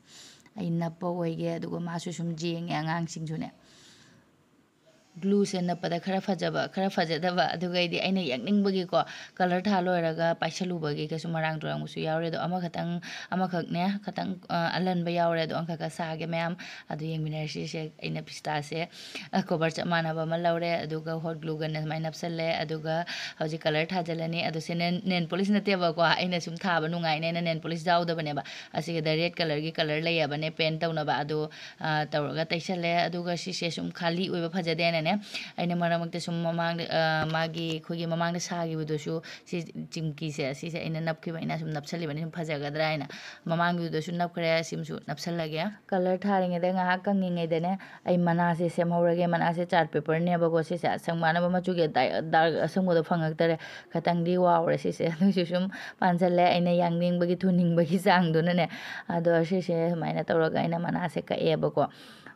ꯑꯩ ꯅꯞꯄ ꯑꯣꯏꯒꯦ꯫ ꯑꯗꯨꯒ ꯃꯥꯁꯨ ꯁꯨꯝ ꯌꯦꯡꯉꯦ ꯑꯉꯥꯡꯁꯤꯡꯁꯨꯅꯦ꯫ ꯒ꯭ꯂꯨꯁꯦ ꯅꯞꯄꯗ ꯈꯔ ꯐꯖꯕ, ꯈꯔ ꯐꯖꯗꯕ, ꯑꯗꯨꯒꯩꯗꯤ ꯑꯩꯅ ꯌꯦꯛꯅꯤꯡꯕꯒꯤ ꯀꯣ, ꯀꯂꯔ ꯊꯥ ꯂꯣꯏꯔꯒ ꯄꯥꯏꯁꯜꯂꯨꯕꯒꯤ ꯀꯩꯁꯨ ꯃꯔꯥꯡ ꯇꯨꯔꯥꯡꯕꯁꯨ ꯌꯥꯎꯔꯦ꯫ ꯑꯗꯣ ꯑꯃꯈꯛꯇꯪ, ꯑꯃꯈꯛꯅꯦ, ꯈꯇꯪ, ꯑ, ꯑꯂꯟꯕ ꯌꯥꯎꯔꯦ꯫ ꯑꯗꯣ ꯑꯃꯈꯛꯀ ꯁꯥꯒꯦ ꯃꯌꯥꯝ꯫ ꯑꯗꯨ ꯌꯦꯡꯃꯤꯟꯅꯔꯁꯤꯁꯦ꯫ ꯑꯩꯅ ꯐꯤꯁꯇꯥꯁꯦ, ꯑ, ꯀꯣꯕꯔ ꯆꯞ ꯃꯥꯟꯅꯕ ꯑꯃ ꯂꯧꯔꯦ, ꯑꯗꯨꯒ ꯍꯣꯠ ꯒ꯭ꯂꯨ ꯒꯟꯅ ꯁꯨꯃꯥꯏꯅ ꯅꯞꯁꯜꯂꯦ꯫ ꯑꯗꯨꯒ ꯍꯧꯖꯤꯛ ꯀꯂꯔ ꯊꯥꯖꯤꯜꯂꯅꯤ꯫ ꯑꯗꯣ ꯁꯦ ꯅꯦꯟ, ꯅꯦꯟ ꯄꯣꯂꯤꯁ ꯅꯠꯇꯦꯕꯀꯣ, ꯑꯩꯅ ꯁꯨꯝ ꯊꯥꯕ ꯅꯨꯡꯉꯥꯏꯅꯦꯅ ꯅꯦꯟ ꯄꯣꯂꯤꯁ ꯌꯥꯎꯗꯕꯅꯦꯕ꯫ ꯑꯁꯤꯒꯤꯗ ꯔꯦꯗ ꯀꯂꯔꯒꯤ ꯀꯂꯔ ꯂꯩꯌꯦꯕꯅꯦ, ꯄꯦꯟ ꯇꯧꯅꯕ꯫ ꯑꯗꯣ ꯑ, ꯇꯧꯔꯒ ꯇꯩꯁꯜꯂꯦ꯫ ꯑꯗꯨꯒ ꯁꯤꯁꯦ ꯁꯨꯝ ꯈꯥꯂꯤ ꯑꯣꯏꯕ ꯐꯖꯗꯦꯅꯅꯦ, ꯑꯩꯅ ꯃꯔꯛ ꯃꯔꯛꯇ ꯁꯨꯝ ꯃꯃꯥꯡꯗ, ꯑ, ꯃꯥꯒꯤ ꯑꯩꯈꯣꯏꯒꯤ ꯃꯃꯥꯡꯗ ꯁꯥꯈꯤꯕꯗꯨꯁꯨ, ꯁꯤ ꯆꯤꯝꯀꯤꯁꯦ, ꯁꯤꯁꯦ ꯑꯩꯅ ꯅꯞꯈꯤꯕ, ꯑꯩꯅ ꯁꯨꯝ ꯅꯞꯁꯜꯂꯤꯕꯅꯤ, ꯁꯨꯝ ꯐꯖꯒꯗ꯭ꯔꯥ ꯍꯥꯏꯅ꯫ ꯃꯃꯥꯡꯒꯤꯗꯨꯗꯁꯨ ꯅꯞꯈ꯭ꯔꯦ, ꯁꯤꯃꯁꯨ ꯅꯞꯁꯜꯂꯒꯦ꯫ ꯀꯂꯔ ꯊꯥꯔꯤꯉꯩꯗ ꯉꯥꯏꯍꯥꯛ ꯀꯪꯉꯤꯉꯩꯗꯅꯦ, ꯑꯩ ꯃꯅꯥꯁꯦ ꯁꯦꯝꯍꯧꯔꯒꯦ꯫ ꯃꯅꯥꯁꯦ ꯆꯥꯔꯠ ꯄꯦꯄꯔꯅꯦꯕꯀꯣ, ꯁꯤꯁꯦ ꯑꯁꯪꯕ ꯑꯅꯝꯕ ꯃꯆꯨꯒꯤ ꯗꯥꯏ-, ꯗꯥꯔꯛ ꯑꯁꯪꯕꯗꯣ ꯐꯪꯉꯛꯇꯔꯦ꯫ ꯈꯇꯪꯗꯤ ꯋꯥꯎꯔꯦ ꯁꯤꯁꯦ꯫ ꯑꯗꯨꯏꯁꯨ ꯁꯨꯝ ꯄꯥꯟꯁꯤꯜꯂꯦ, ꯑꯩꯅ ꯌꯥꯡꯅꯤꯡꯕꯒꯤ, ꯊꯨꯅꯤꯡꯕꯒꯤ ꯆꯥꯡꯗꯨꯅꯅꯦ꯫ ꯑꯗꯣ ꯁꯤꯁꯦ ꯁꯨꯃꯥꯏꯅ ꯇꯧꯔꯒ ꯑꯩꯅ ꯃꯅꯥꯁꯦ ꯀꯛꯑꯦꯕꯀꯣ꯫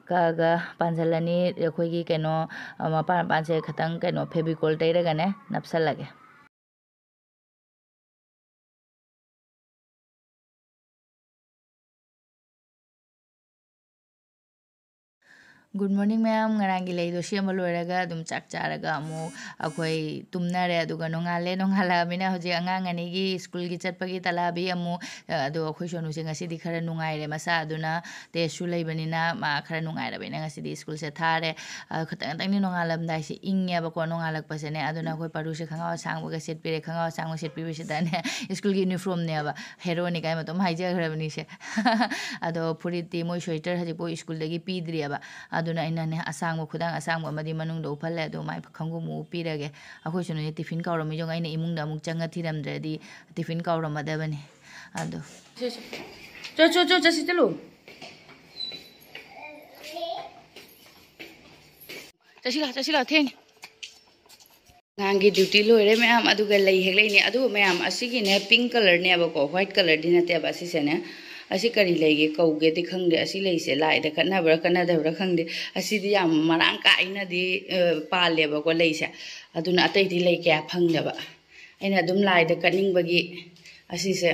ꯀꯛꯑꯒ ꯄꯥꯟꯁꯤꯜꯂꯅꯤ꯫ ꯑꯩꯈꯣꯏꯒꯤ ꯀꯩꯅꯣ, ꯑ, ꯃꯄꯥꯟ ꯃꯄꯥꯟꯁꯦ ꯈꯇꯪ ꯀꯩꯅꯣ ꯐꯦꯕꯤꯀꯣꯜ ꯇꯩꯔꯒꯅꯦ ꯅꯞꯁꯜꯂꯒꯦ꯫ Good morning ꯃꯌꯥꯝ꯫ ꯉꯔꯥꯡꯒꯤ ꯂꯩꯗꯣ ꯁꯦꯝꯕ ꯂꯣꯏꯔꯒ ꯑꯗꯨꯝ ꯆꯥꯛ ꯆꯥꯔꯒ ꯑꯃꯨꯛ ꯑꯩꯈꯣꯏ ꯇꯨꯝꯅꯔꯦ꯫ ꯑꯗꯨꯒ ꯅꯣꯡꯉꯥꯜꯂꯦ꯫ ꯅꯣꯡꯉꯥꯜꯂꯛꯑꯃꯤꯅ ꯍꯧꯖꯤꯛ ꯑꯉꯥꯡ ꯑꯅꯤꯒꯤ ꯁ꯭ꯀꯨꯜꯒꯤ ꯆꯠꯄꯒꯤ ꯇꯂꯥꯕꯤ ꯑꯃꯨꯛ, ꯑ, ꯑꯗꯣ ꯑꯩꯈꯣꯏ ꯁꯣꯅꯨꯁꯦ ꯉꯁꯤꯗꯤ ꯈꯔ ꯅꯨꯡꯉꯥꯏꯔꯦ ꯃꯁꯥ꯫ ꯑꯗꯨꯅ ꯇꯦꯁꯁꯨ ꯂꯩꯕꯅꯤꯅ ꯃꯥ ꯈꯔ ꯅꯨꯡꯉꯥꯏꯔꯕꯅꯤꯅ ꯉꯁꯤꯗꯤ ꯁ꯭ꯀꯨꯜꯁꯦ ꯊꯥꯔꯦ꯫ ꯑ, ꯈꯇꯪ ꯈꯇꯪꯗꯤ ꯅꯣꯡꯉꯥꯜꯂꯝꯗꯥꯏꯁꯦ ꯏꯪꯉꯦꯕꯀꯣ, ꯅꯣꯡꯉꯥꯜꯂꯛꯄꯁꯦꯅꯦ꯫ ꯑꯗꯨꯅ ꯑꯩꯈꯣꯏ ꯄꯥꯔꯨꯁꯦ ꯈꯪꯒꯥꯎ ꯑꯁꯥꯡꯕꯒ ꯁꯦꯠꯄꯤꯔꯦ꯫ ꯈꯪꯒꯥꯎ ꯑꯁꯥꯡꯕ ꯁꯦꯠꯄꯤꯕꯁꯤꯗꯅꯦ ꯁ꯭ꯀꯨꯜꯒꯤ ꯌꯨꯅꯤꯐꯣꯔꯝꯅꯦꯕ꯫ ꯍꯦꯔꯣꯅꯤ ꯀꯥꯏ ꯃꯇꯣꯝ ꯍꯥꯏꯖꯈ꯭ꯔꯕꯅꯤꯁꯦ꯫ ꯑꯗꯣ ꯐꯨꯔꯤꯠꯇꯤ ꯃꯣꯏ ꯁ꯭ꯋꯦꯇꯔ ꯍꯧꯖꯤꯛꯐꯥꯎ ꯁ꯭ꯀꯨꯜꯗꯒꯤ ꯄꯤꯗ꯭ꯔꯤꯑꯕ꯫ ꯑꯗꯨꯅ ꯑꯩꯅꯅꯦ ꯑꯁꯥꯡꯕ, ꯈꯨꯗꯥꯡ ꯑꯁꯥꯡꯕ ꯑꯃꯗꯤ ꯃꯅꯨꯡꯗ ꯎꯞꯍꯜꯂꯦ꯫ ꯑꯗꯣ ꯃꯥꯏ ꯈꯪꯒꯨꯝ ꯑꯃꯨꯛ ꯄꯤꯔꯒꯦ꯫ ꯑꯩꯈꯣꯏ ꯁꯣꯅꯨꯁꯦ ꯇꯤꯐꯤꯟ ꯀꯥꯎꯔꯝꯃꯤ ꯌꯦꯡꯉꯣ꯫ ꯑꯩꯅ ꯏꯃꯨꯡꯗ ꯑꯃꯨꯛ ꯆꯪꯉ ꯊꯤꯔꯝꯗ꯭ꯔꯗꯤ ꯇꯤꯐꯤꯟ ꯀꯥꯎꯔꯝꯃꯗꯕꯅꯤ꯫ ꯑꯗꯣ ꯆꯣ, ꯆꯣ, ꯆꯣ, ꯆꯠꯁꯤ ꯆꯠꯂꯨ꯫ ꯆꯠꯁꯤ ꯂꯥꯛ, ꯆꯠꯁꯤ ꯂꯥꯛ, ꯊꯦꯡꯉꯦ꯫ ꯑꯉꯥꯡꯒꯤ ꯗ꯭ꯌꯨꯇꯤ ꯂꯣꯏꯔꯦ ꯃꯌꯥꯝ꯫ ꯑꯗꯨꯒ ꯂꯩ ꯍꯦꯛ ꯂꯩꯅꯤ꯫ ꯑꯗꯨꯒ ꯃꯌꯥꯝ, ꯑꯁꯤꯒꯤꯅꯦ, ꯄꯤꯡ ꯀꯂꯔꯅꯦꯕꯀꯣ, ꯋꯥꯏꯠ ꯀꯂꯔꯗꯤ ꯅꯠꯇꯦꯕ ꯑꯁꯤꯁꯦꯅꯦ꯫ ꯑꯁꯤ ꯀꯔꯤ ꯂꯩꯒꯦ ꯀꯧꯒꯦꯗꯤ ꯈꯪꯗꯦ꯫ ꯑꯁꯤ ꯂꯩꯁꯦ ꯂꯥꯏꯗ ꯀꯠꯅꯕ꯭ꯔꯥ ꯀꯠꯅꯗꯕ꯭ꯔꯥ ꯈꯪꯗꯦ꯫ ꯑꯁꯤꯗꯤ ꯌꯥꯝ ꯃꯔꯥꯡ ꯀꯥꯏꯅꯗꯤ, ꯑ, ꯄꯥꯜꯂꯦꯕꯀꯣ ꯂꯩꯁꯦ꯫ ꯑꯗꯨꯅ ꯑꯇꯩꯗꯤ ꯂꯩ ꯀꯌꯥ ꯐꯪꯗꯕ꯫ ꯑꯩꯅ ꯑꯗꯨꯝ ꯂꯥꯏꯗ ꯀꯠꯅꯤꯡꯕꯒꯤ ꯑꯁꯤꯁꯦ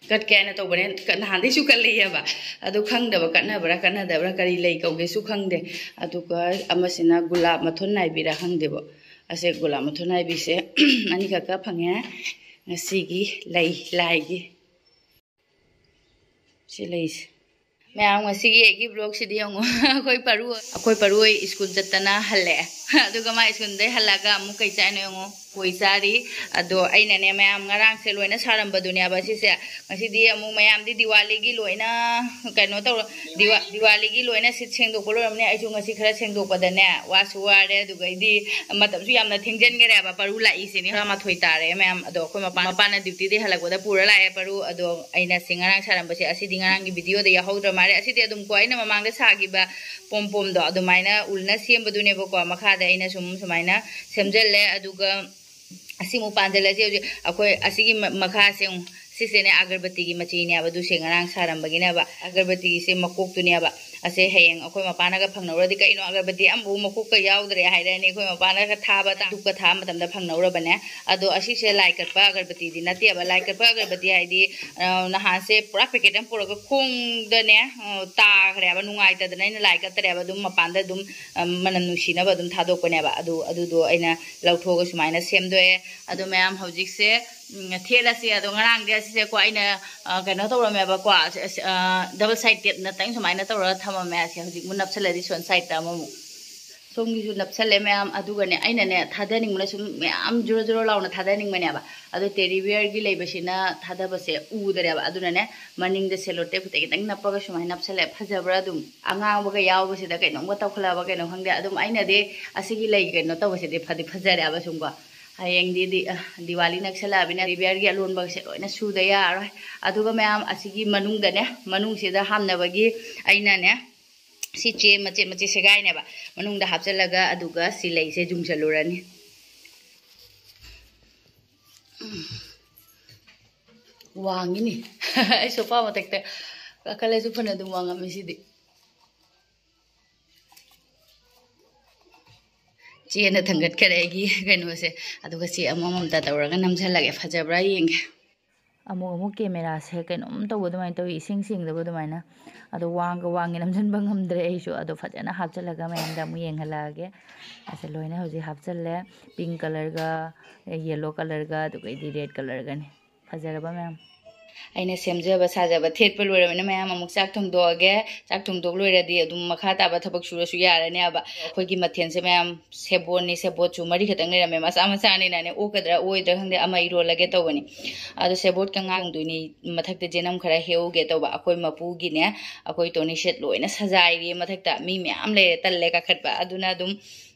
ꯀꯠꯀꯦ ꯍꯥꯏꯅ ꯇꯧꯕꯅꯦ꯫ ꯀ-, ꯅꯍꯥꯟꯗꯩꯁꯨ ꯀꯠꯂꯛꯑꯦꯕ꯫ ꯑꯗꯨ ꯈꯪꯗꯕ, ꯀꯠꯅꯕ꯭ꯔꯥ ꯀꯠꯅꯗꯕ꯭ꯔꯥ, ꯀꯔꯤ ꯂꯩ ꯀꯧꯒꯦꯁꯨ ꯈꯪꯗꯦ꯫ ꯑꯗꯨꯒ ꯑꯃꯁꯤꯅ ꯒꯨꯂꯥꯞ ꯃꯊꯣꯟ ꯅꯥꯏꯕꯤꯔꯥ ꯈꯪꯗꯦꯕ꯫ ꯑꯁꯦ ꯒꯨꯂꯥꯞ ꯃꯊꯣꯟ ꯅꯥꯏꯕꯤꯁꯦ ꯑꯅꯤꯈꯛꯀ ꯐꯪꯉꯦ ꯉꯁꯤꯒꯤ ꯂꯩ, ꯂꯥꯏꯒꯤ꯫ ꯁꯤ ꯂꯩꯁꯦ꯫ ꯃꯌꯥꯝ, ꯉꯁꯤꯒꯤ ꯑꯩꯒꯤ vlogꯁꯤꯗꯤ ꯌꯦꯡꯉꯨ꯫ ꯑꯩꯈꯣꯏ ꯄꯔꯨ, ꯑꯩꯈꯣꯏ ꯄꯔꯨ ꯍꯣꯏ ꯁ꯭ꯀꯨꯜ ꯆꯠꯇꯅ ꯍꯜꯂꯛꯑꯦ꯫ ꯑꯗꯨꯒ ꯃꯥ ꯁ꯭ꯀꯨꯜꯗꯩ ꯍꯜꯂꯛꯑꯒ ꯑꯃꯨꯛ ꯀꯩ ꯆꯥꯏꯅꯣ ꯌꯦꯡꯉꯨ, ꯀꯣꯏ ꯆꯥꯔꯤ꯫ ꯑꯗꯣ ꯑꯩꯅꯅꯦ, ꯃꯌꯥꯝ, ꯉꯔꯥꯡꯁꯦ ꯂꯣꯏꯅ ꯁꯥꯔꯝꯕꯗꯨꯅꯦꯕ ꯁꯤꯁꯦ꯫ ꯉꯁꯤꯗꯤ ꯑꯃꯨꯛ ꯃꯌꯥꯝꯗꯤ ꯗꯤꯋꯥꯂꯤꯒꯤ ꯂꯣꯏꯅ ꯀꯩꯅꯣ ꯇꯧꯔ-, ꯗꯤꯋꯥ-, ꯗꯤꯋꯥꯂꯤꯒꯤ ꯂꯣꯏꯅ ꯁꯤꯠ ꯁꯦꯡꯗꯣꯛꯄ ꯂꯣꯏꯔꯝꯅꯤ꯫ ꯑꯩꯁꯨ ꯉꯁꯤ ꯈꯔ ꯁꯦꯡꯗꯣꯛꯄꯗꯅꯦ, ꯋꯥꯁꯨ ꯋꯥꯔꯦ, ꯑꯗꯨꯒ ꯑꯩꯗꯤ ꯃꯇꯝꯁꯨ ꯌꯥꯝꯅ ꯊꯦꯡꯖꯤꯟꯈꯔꯦꯕ꯫ ꯄꯔꯨ ꯂꯥꯛꯏꯁꯤꯅꯤ, ꯇꯔꯥꯃꯥꯊꯣꯏ ꯇꯥꯔꯦ ꯃꯌꯥꯝ꯫ ꯑꯗꯣ ꯑꯩꯈꯣꯏ ꯃꯄꯥ-, ꯃꯄꯥꯅ dutyꯗꯩ ꯍꯜꯂꯛꯄꯗ ꯄꯨꯔ ꯂꯥꯛꯑꯦ ꯄꯔꯨ꯫ ꯑꯗꯣ ꯑꯩꯅ ꯁꯤ ꯉꯔꯥꯡ ꯁꯥꯔꯝꯕꯁꯦ, ꯑꯁꯤꯗꯤ ꯉꯔꯥꯡꯒꯤ videoꯗ ꯌꯥꯎꯍꯧꯗ꯭ꯔ ꯃꯥꯜꯂꯦ꯫ ꯑꯁꯤꯗꯤ ꯑꯗꯨꯝ ꯀꯣ, ꯑꯩꯅ ꯃꯃꯥꯡꯗ ꯁꯥꯈꯤꯕ ꯄꯣꯝ ꯄꯣꯝꯗꯣ ꯑꯗꯨꯃꯥꯏꯅ ꯎꯜꯅ ꯁꯦꯝꯕꯗꯨꯅꯦꯕꯀꯣ꯫ ꯃꯈꯥꯗ ꯑꯩꯅ ꯁꯨꯝ ꯁꯨꯃꯥꯏꯅ ꯁꯦꯝꯖꯜꯂꯦ꯫ ꯑꯗꯨꯒ ꯑꯁꯤꯃꯨꯛ ꯄꯥꯟꯖꯜꯂꯁꯤ ꯍꯧꯖꯤꯛ꯫ ꯑꯩꯈꯣꯏ ꯑꯁꯤꯒꯤ ꯃ-, ꯃꯈꯥꯁꯦ ꯑꯃꯨꯛ, ꯁꯤꯁꯦꯅꯦ ꯑꯒꯔꯕꯇꯤꯒꯤ ꯃꯆꯤꯅꯦꯕ, ꯑꯗꯨꯁꯦ ꯉꯔꯥꯡ ꯁꯥꯔꯝꯕꯒꯤꯅꯦꯕ꯫ ꯑꯒꯔꯕꯇꯤꯒꯤꯁꯦ ꯃꯀꯣꯛꯇꯨꯅꯦꯕ꯫ ꯑꯁꯦ ꯍꯌꯦꯡ ꯑꯩꯈꯣꯏ ꯃꯄꯥꯅꯒ ꯐꯪꯅꯧꯔꯗꯤ, "ꯀꯩꯅꯣ, ꯑꯒꯔꯕꯇꯤ ꯑꯃꯐꯥꯎ ꯃꯀꯣꯛꯀ ꯌꯥꯎꯗ꯭ꯔꯦ?" ꯍꯥꯏꯔꯛꯑꯅꯤ꯫ ꯑꯩꯈꯣꯏ ꯃꯄꯥꯅꯒ ꯊꯥꯕ, ꯙꯨꯞꯀ ꯊꯥꯕ ꯃꯇꯝꯗ ꯐꯪꯅꯧꯔꯕꯅꯦ꯫ ꯑꯗꯣ ꯑꯁꯤꯁꯦ ꯂꯥꯏ ꯀꯠꯄ ꯑꯒꯔꯕꯇꯤꯗꯤ ꯅꯠꯇꯦꯕ꯫ ꯂꯥꯏ ꯀꯠꯄ ꯑꯒꯔꯕꯇꯤ ꯍꯥꯏꯗꯤ, ꯑ, ꯅꯍꯥꯟꯁꯦ ꯄꯨꯔꯥ packet ꯑꯃ ꯄꯨꯔꯒ ꯈꯣꯡꯗꯅꯦ, ꯑ, ꯇꯥꯈ꯭ꯔꯦꯕ꯫ ꯅꯨꯡꯉꯥꯏꯇꯗꯅ ꯑꯩꯅ ꯂꯥꯏ ꯀꯠꯇ꯭ꯔꯦꯕ꯫ ꯑꯗꯨꯝ ꯃꯄꯥꯟꯗ ꯑꯗꯨꯝ, ꯑ, ꯃꯅꯝ ꯅꯨꯡꯁꯤꯅꯕ ꯑꯗꯨꯝ ꯊꯥꯗꯣꯛꯄꯅꯦꯕ꯫ ꯑꯗꯨ, ꯑꯗꯨꯗꯣ ꯑꯩꯅ ꯂꯧꯊꯣꯛꯑꯒ ꯁꯨꯃꯥꯏꯅ ꯁꯦꯝꯗꯣꯛꯑꯦ꯫ ꯑꯗꯣ ꯃꯌꯥꯝ, ꯍꯧꯖꯤꯛꯁꯦ, ꯎꯝ, ꯊꯦꯠꯂꯁꯤ꯫ ꯑꯗꯣ ꯉꯔꯥꯡꯗꯤ ꯑꯁꯤꯁꯦꯀꯣ ꯑꯩꯅ, ꯑ, ꯀꯩꯅꯣ ꯇꯧꯔꯝꯃꯦꯕꯀꯣ, ꯑꯁ, ꯑꯁ, ꯑ, double side tape ꯅꯠꯇꯪ ꯁꯨꯃꯥꯏꯅ ꯇꯧꯔꯒ ꯊꯝꯃꯝꯃꯦ꯫ ꯑꯁꯤ ꯍꯧꯖꯤꯛ ꯑꯃꯨꯛ ꯅꯞꯁꯜꯂꯗꯤ ꯁꯣꯝ sideꯇ ꯑꯃꯃꯨꯛ꯫ ꯁꯣꯝꯒꯤꯁꯨ ꯅꯞꯁꯜꯂꯦ ꯃꯌꯥꯝ꯫ ꯑꯗꯨꯒꯅꯦ, ꯑꯩꯅꯅꯦ, ꯊꯥꯗꯅꯤꯡꯕꯅ ꯁꯨꯝ ꯃꯌꯥꯝ ꯖꯣꯔꯣ ꯖꯣꯔꯣ ꯂꯥꯎꯅ ꯊꯥꯗꯅꯤꯡꯕꯅꯦꯕ꯫ ꯑꯗꯣ teddy bearꯒꯤ ꯂꯩꯕꯁꯤꯅ ꯊꯥꯗꯕꯁꯦ ꯎꯗꯔꯦꯕ꯫ ꯑꯗꯨꯅꯅꯦ, ꯃꯅꯤꯡꯗ cello tape ꯈꯤꯇꯪ ꯈꯤꯇꯪ ꯅꯞꯄꯒ ꯁꯨꯃꯥꯏꯅ ꯅꯞꯁꯜꯂꯦ꯫ ꯐꯖꯕ꯭ꯔꯥ? ꯑꯗꯨꯝ ꯑꯉꯥꯡꯕꯒ ꯌꯥꯎꯕꯁꯤꯗ ꯀꯩꯅꯣꯝꯒ ꯇꯧꯈꯠꯂꯛꯑꯕ ꯀꯩꯅꯣ ꯈꯪꯗꯦ꯫ ꯑꯗꯨꯝ ꯑꯩꯅꯗꯤ ꯑꯁꯤꯒꯤ ꯂꯩ ꯀꯩꯅꯣ ꯇꯧꯕꯁꯤꯗꯤ ꯐꯗꯤ ꯐꯖꯔꯦꯕ ꯁꯨꯝꯀꯣ꯫ ꯍꯌꯦꯡꯗꯤ ꯗꯤ-, ꯑ, ꯗꯤꯋꯥꯂꯤ ꯅꯛꯁꯜꯂꯛꯑꯕꯅꯤꯅ teddy bearꯒꯤ ꯑꯂꯣꯟꯕꯒꯁꯦ ꯂꯣꯏꯅ ꯁꯨꯗ ꯌꯥꯔꯔꯣꯏ꯫ ꯑꯗꯨꯒ ꯃꯌꯥꯝ, ꯑꯁꯤꯒꯤ ꯃꯅꯨꯡꯗꯅꯦ, ꯃꯅꯨꯡꯁꯤꯗ ꯍꯥꯞꯅꯕꯒꯤ ꯑꯩꯅꯅꯦ, ꯁꯤ ꯆꯦ ꯃꯆꯦꯠ ꯃꯆꯦꯠ ꯁꯦꯒꯥꯏꯅꯦꯕ, ꯃꯅꯨꯡꯗ ꯍꯥꯞꯆꯜꯂꯒ, ꯑꯗꯨꯒ ꯁꯤ ꯂꯩꯁꯦ ꯌꯨꯡꯁꯜꯂꯨꯔꯅꯤ꯫ ꯎꯝ꯫ ꯋꯥꯡꯉꯤꯅꯤ꯫ ꯑꯩ ꯁꯣꯐꯥ ꯃꯊꯛꯇ ꯀꯥꯈꯠꯂꯁꯨ ꯐꯅ ꯑꯗꯨꯝ ꯋꯥꯡꯉꯝꯃꯤ ꯁꯤꯗꯤ꯫ ꯆꯦꯅ ꯊꯥꯡꯒꯠꯈꯔꯦ ꯑꯩꯒꯤ ꯀꯩꯅꯣꯁꯦ꯫ ꯑꯗꯨꯒ ꯆꯦ ꯑꯃꯃꯝꯇ ꯇꯧꯔꯒ ꯅꯝꯁꯤꯜꯂꯒꯦ, ꯐꯖꯕ꯭ꯔꯥ ꯌꯦꯡꯒꯦ꯫ ꯑꯃꯨꯛ ꯑꯃꯨꯛ ꯀꯦꯃꯦꯔꯥꯁꯦ ꯀꯩꯅꯣꯝ ꯇꯧꯕ ꯑꯗꯨꯃꯥꯏꯅ ꯇꯧꯏ, ꯏꯁꯤꯡ ꯁꯦꯡꯗꯕ ꯑꯗꯨꯃꯥꯏꯅ꯫ ꯑꯗꯣ ꯋꯥꯡꯒ ꯋꯥꯡꯒꯦ ꯅꯝꯁꯤꯟꯕ ꯉꯝꯗ꯭ꯔꯦ ꯑꯩꯁꯨ꯫ ꯑꯗꯣ ꯐꯖꯅ ꯍꯥꯞꯆꯤꯜꯂꯒ ꯃꯌꯥꯝꯗ ꯑꯃꯨꯛ ꯌꯦꯡꯍꯜꯂꯛꯑꯒꯦ꯫ ꯑꯁꯦ ꯂꯣꯏꯅ ꯍꯧꯖꯤꯛ ꯍꯥꯞꯆꯤꯜꯂꯦ꯫ ꯄꯤꯡ ꯀꯂꯔꯒ, ꯌꯦꯜꯂꯣ ꯀꯂꯔꯒ, ꯑꯗꯨꯒꯩꯗꯤ ꯔꯦꯗ ꯀꯂꯔꯒꯅꯤ꯫ ꯐꯖꯔꯕ ꯃꯌꯥꯝ? ꯑꯩꯅ ꯁꯦꯝꯖꯕ ꯁꯥꯖꯕ ꯊꯦꯠꯄ ꯂꯣꯏꯔꯕꯅꯤꯅ ꯃꯌꯥꯝ ꯑꯃꯨꯛ ꯆꯥꯛ ꯊꯣꯡꯗꯣꯛꯑꯒꯦ꯫ ꯆꯥꯛ ꯊꯣꯡꯗꯣꯛ ꯂꯣꯏꯔꯗꯤ ꯑꯗꯨꯝ ꯃꯈꯥ ꯇꯥꯕ ꯊꯕꯛ ꯁꯨꯔꯁꯨ ꯌꯥꯔꯅꯦꯕ꯫ ꯑꯩꯈꯣꯏꯒꯤ ꯃꯊꯦꯜꯁꯦ ꯃꯌꯥꯝ ꯁꯦꯕꯣꯠꯅꯤ, ꯁꯦꯕꯣꯠꯁꯨ ꯃꯔꯤ ꯈꯛꯇꯪ ꯂꯩꯔꯝꯃꯦ, ꯃꯆꯥ ꯃꯆꯥꯅꯤꯅꯅꯦ, ꯑꯣꯛꯀꯗ꯭ꯔꯥ ꯑꯣꯏꯗ꯭ꯔꯥ ꯈꯪꯗꯦ, ꯑꯃ ꯏꯔꯣꯜꯂꯒꯦ ꯇꯧꯕꯅꯤ꯫ ꯑꯗꯣ ꯁꯦꯕꯣꯠꯀ ꯉꯥ ꯊꯣꯡꯗꯣꯏꯅꯤ, ꯃꯊꯛꯇ ꯖꯦꯅꯝ ꯈꯔ ꯍꯦꯛꯎꯒꯦ ꯇꯧꯕ꯫ ꯑꯩꯈꯣꯏ ꯃꯄꯨꯒꯤꯅꯦ, ꯑꯩꯈꯣꯏ ꯇꯣꯅꯤ ꯁꯦꯠ ꯂꯣꯏꯅ ꯁꯖꯥꯏꯔꯤ ꯃꯊꯛꯇ꯫ ꯃꯤ ꯃꯌꯥꯝ ꯂꯩꯔꯦ, ꯇꯜꯂꯦ ꯀꯥꯈꯠꯄ꯫ ꯑꯗꯨꯅ ꯑꯗꯨꯝ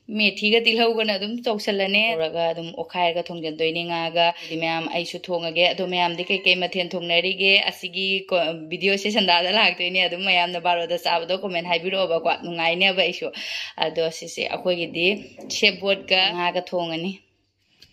ꯃꯦꯊꯤꯒ ꯇꯤꯜꯍꯧꯒꯅ ꯑꯗꯨꯝ ꯇꯧꯁꯜꯂꯅꯤ꯫ ꯇꯧꯔꯒ ꯑꯗꯨꯝ ꯑꯣꯠꯈꯥꯏꯔꯒ ꯊꯣꯡꯖꯟꯗꯣꯏꯅꯤ ꯉꯥꯒ꯫ ꯑꯗꯨꯗꯤ ꯃꯌꯥꯝ, ꯑꯩꯁꯨ ꯊꯣꯡꯉꯒꯦ꯫ ꯑꯗꯣ ꯃꯌꯥꯝꯗꯤ ꯀꯩꯀꯩ ꯃꯊꯦꯜ ꯊꯣꯡꯅꯔꯤꯒꯦ? ꯑꯁꯤꯒꯤ ꯀꯣ-, ꯚꯤꯗꯤꯑꯣꯁꯦ ꯁꯟꯗꯥꯗ ꯂꯥꯛꯇꯣꯏꯅꯦ꯫ ꯑꯗꯨꯝ ꯃꯌꯥꯝꯅ ꯕꯥꯔꯣꯗ ꯆꯥꯕꯗꯣ ꯀꯣꯃꯦꯟ ꯍꯥꯏꯕꯤꯔꯛꯑꯣꯕꯀꯣ, ꯅꯨꯡꯉꯥꯏꯅꯦꯕ ꯑꯩꯁꯨ꯫ ꯑꯗꯣ ꯁꯤꯁꯦ ꯑꯩꯈꯣꯏꯒꯤꯗꯤ ꯁꯦꯕꯣꯠꯀ ꯉꯥꯒ ꯊꯣꯡꯉꯅꯤ꯫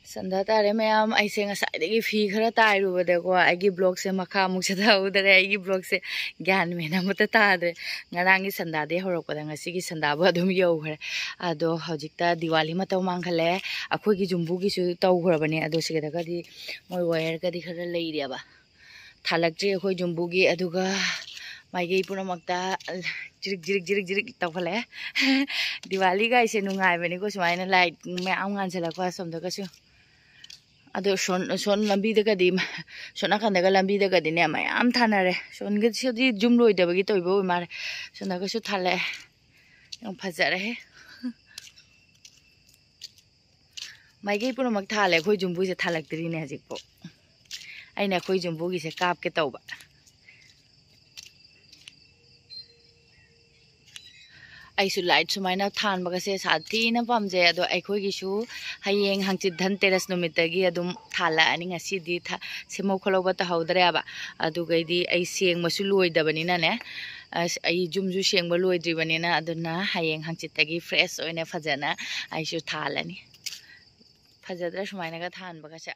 ꯁꯟꯗꯥ ꯇꯥꯔꯦ ꯃꯌꯥꯝ꯫ ꯑꯩꯁꯦ ꯉꯁꯥꯏꯗꯒꯤ ꯐꯤ ꯈꯔ ꯇꯥꯏꯔꯨꯕꯗꯀꯣ, ꯑꯩꯒꯤ ꯕ꯭ꯂꯣꯒꯁꯦ ꯃꯈꯥ ꯑꯃꯨꯛ ꯆꯠꯊꯍꯧꯗ꯭ꯔꯦ꯫ ꯑꯩꯒꯤ ꯕ꯭ꯂꯣꯒꯁꯦ ꯒ꯭ꯌꯥꯟ ꯃꯦꯟ ꯑꯃꯠꯇ ꯇꯥꯗ꯭ꯔꯦ꯫ ꯉꯔꯥꯡꯒꯤ ꯁꯟꯗꯥꯗꯒꯤ ꯍꯧꯔꯛꯄꯗ ꯉꯁꯤꯒꯤ ꯁꯟꯗꯥꯕꯨ ꯑꯗꯨꯝ ꯌꯧꯈ꯭ꯔꯦ꯫ ꯑꯗꯣ ꯍꯧꯖꯤꯛꯇ ꯗꯤꯋꯥꯂꯤ ꯃꯇꯧ ꯃꯥꯡꯈꯠꯂꯛꯑꯦ꯫ ꯑꯩꯈꯣꯏꯒꯤ ꯌꯨꯝꯕꯨꯒꯤꯁꯨ ꯇꯧꯈ꯭ꯔꯕꯅꯦ꯫ ꯑꯗꯣ ꯁꯤꯗꯒꯗꯤ ꯃꯣꯏ ꯋꯥꯌꯔꯒꯗꯤ ꯈꯔ ꯂꯩꯔꯤꯑꯕ꯫ ꯊꯥꯜꯂꯛꯇ꯭ꯔꯤ ꯑꯩꯈꯣꯏ ꯌꯨꯝꯕꯨꯒꯤ꯫ ꯑꯗꯨꯒ ꯃꯥꯏꯀꯩ ꯄꯨꯝꯅꯃꯛꯇ ꯖꯤꯔꯤꯛ, ꯖꯤꯔꯤꯛ, ꯖꯤꯔꯤꯛ, ꯖꯤꯔꯤꯛ ꯇꯧꯈꯠꯂꯛꯑꯦ꯫ ꯗꯤꯋꯥꯂꯤꯒꯥꯏꯁꯦ ꯅꯨꯡꯉꯥꯏꯕꯅꯤꯀꯣ, ꯁꯨꯃꯥꯏꯅ ꯂꯥꯏꯠ ꯃꯌꯥꯝ ꯉꯥꯟꯁꯤꯜꯂꯛꯄ ꯑꯁꯣꯝꯗꯒꯁꯨ꯫ ꯑꯗꯣ ꯁꯣꯟ, ꯁꯣꯟ ꯂꯝꯕꯤꯗꯒꯗꯤ, ꯁꯣꯝ ꯅꯥꯀꯟꯗꯒ ꯂꯝꯕꯤꯗꯒꯗꯤꯅꯦ ꯃꯌꯥꯝ ꯊꯥꯅꯔꯦ꯫ ꯁꯣꯟꯒꯤꯁꯤꯗꯤ ꯌꯨꯝ ꯂꯣꯏꯗꯕꯒꯤ ꯇꯧꯕ ꯑꯣꯏ ꯃꯥꯜꯂꯦ꯫ ꯁꯣꯝꯗꯒꯁꯨ ꯊꯥꯜꯂꯛꯑꯦ꯫ ꯌꯥꯝ ꯐꯖꯔꯦꯍꯦ꯫ ꯃꯥꯏꯀꯩ ꯄꯨꯝꯅꯃꯛ ꯊꯥꯜꯂꯦ, ꯑꯩꯈꯣꯏ ꯌꯨꯝꯕꯨꯁꯦ ꯊꯥꯜꯂꯛꯇ꯭ꯔꯤꯅꯦ ꯍꯧꯖꯤꯛꯐꯥꯎ꯫ ꯑꯩꯅ ꯑꯩꯈꯣꯏ ꯌꯨꯝꯕꯨꯒꯤꯁꯦ ꯀꯥꯞꯀꯦ ꯇꯧꯕ꯫ ꯑꯩꯁꯨ ꯂꯥꯏꯠ ꯁꯨꯃꯥꯏꯅ ꯊꯥꯟꯕꯒꯁꯦ ꯁꯥꯊꯤꯅ ꯄꯥꯝꯖꯩ꯫ ꯑꯗꯣ ꯑꯩꯈꯣꯏꯒꯤꯁꯨ ꯍꯌꯦꯡ ꯍꯪꯆꯤꯠ ꯙꯟꯇꯦꯔꯁ ꯅꯨꯃꯤꯠꯇꯒꯤ ꯑꯗꯨꯝ ꯊꯥꯜꯂꯛꯑꯅꯤ꯫ ꯉꯁꯤꯗꯤ ꯊ-, ꯁꯦꯝꯍꯧ ꯈꯣꯠꯍꯧꯕ ꯇꯧꯍꯧꯗ꯭ꯔꯦꯕ꯫ ꯑꯗꯨꯒꯩꯗꯤ ꯑꯩ ꯁꯦꯡꯕꯁꯨ ꯂꯣꯏꯗꯕꯅꯤꯅꯅꯦ, ꯑꯁ, ꯑꯩ ꯌꯨꯝꯁꯨ ꯁꯦꯡꯕ ꯂꯣꯏꯗ꯭ꯔꯤꯕꯅꯤꯅ, ꯑꯗꯨꯅ ꯍꯌꯦꯡ ꯍꯪꯆꯤꯠꯇꯒꯤ ꯐ꯭ꯔꯦꯁ ꯑꯣꯏꯅ ꯐꯖꯅ ꯑꯩꯁꯨ ꯊꯥꯜꯂꯅꯤ꯫ ꯐꯖꯗ꯭ꯔꯥ ꯁꯨꯃꯥꯏꯅꯒ ꯊꯥꯟꯕꯒꯁꯦ?